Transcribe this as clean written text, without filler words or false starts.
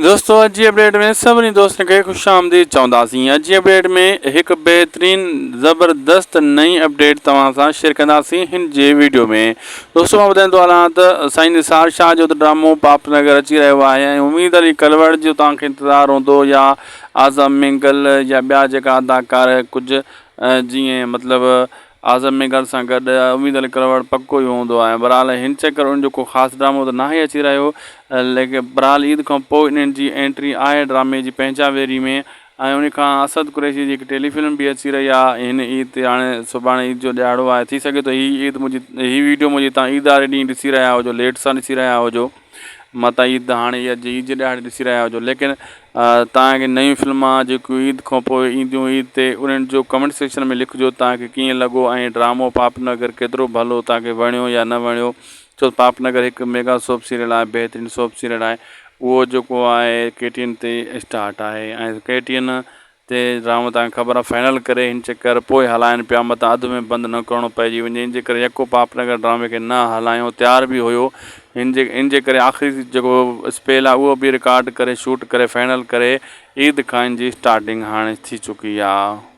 دوستو اڄ جي اپڊيٽ ۾ سڀني دوستن کي خوش آمديد چونداسين اڄ جي اپڊيٽ ۾ هڪ بهترين زبردست نئين اپڊيٽ توهان سان شيئر ڪنداسين هن جي ويڊيو ۾ دوستو مان ٻڌائيندو هلان ته سائين نثار شاهه جو ته ڊرامو پاپ نگر اچي رهيو آهي ۽ اميد علي ڪلوڙ جو توهان کي انتظار هوندو يا اعظم مينگل يا ٻيا جيڪا اداڪار ڪجهه جيئن مطلب اعظم مينگل سان گڏ اميد علي ڪلوڙ پڪو ئي هوندو آهي بھرحال ھن چڪر ان جو ڪو خاص ڊرامو ته ناھي اچي رھيو ليڪن بھرحال عيد کان پوء انھن جي انٽري آھي ڊرامي جي پنھنجا ويري ۾ ۽ ان کان اسد قريشي جي ھڪ ٽيلي فلم به اچي رھي آھي ھن عيد تي ھاڻي سڀاڻي عيد جو ڏھاڙو آھي ٿي سگھي ٿو ھي عيد منھنجي ھي ويڊيو منھنجي تان عيد واري ڏينھن ڏسي رھيا ھجو ليٽ سان ڏسي رھيا ھجو متان عيد هاڻي اڄ عيد جي ڏهاڙي ڏسي رهيا هجو ليڪن توهان کي نيون فلمان جيڪيون عيد کان پوء اينديون عيد تي انهن جو ڪمينٽ سيڪشن ۾ لکجو توهان کي ڪيئن لڳو ۽ ڊرامو پاپ نگر ڪيترو ڀلو توهان کي وڻيو يا نه وڻيو ڇو ته پاپ نگر هڪ ميگا سوپ سيريل آهي بهترين سوپ سيريل آهي اهو جيڪو آهي ڪي ٽي اين تي اسٽارٽ آهي ۽ ڪي ٽي اين تي ڊرامو تان خبر فائنل ڪري هن چڪر پوء هلائن پيا متان اڌ ۾ بند نه ڪرڻو پئجي وڃي ان جي ڪري يڪو پاپ نگر ڊرامي کي نه هلايو تيار به هيو هن جي ان جي ڪري آخري جيڪو اسپيل آ اهو به رڪارڊ ڪري شوٽ ڪري فائنل ڪري عيد کان ان جي اسٽارٽنگ هاڻي ٿي چڪي آ.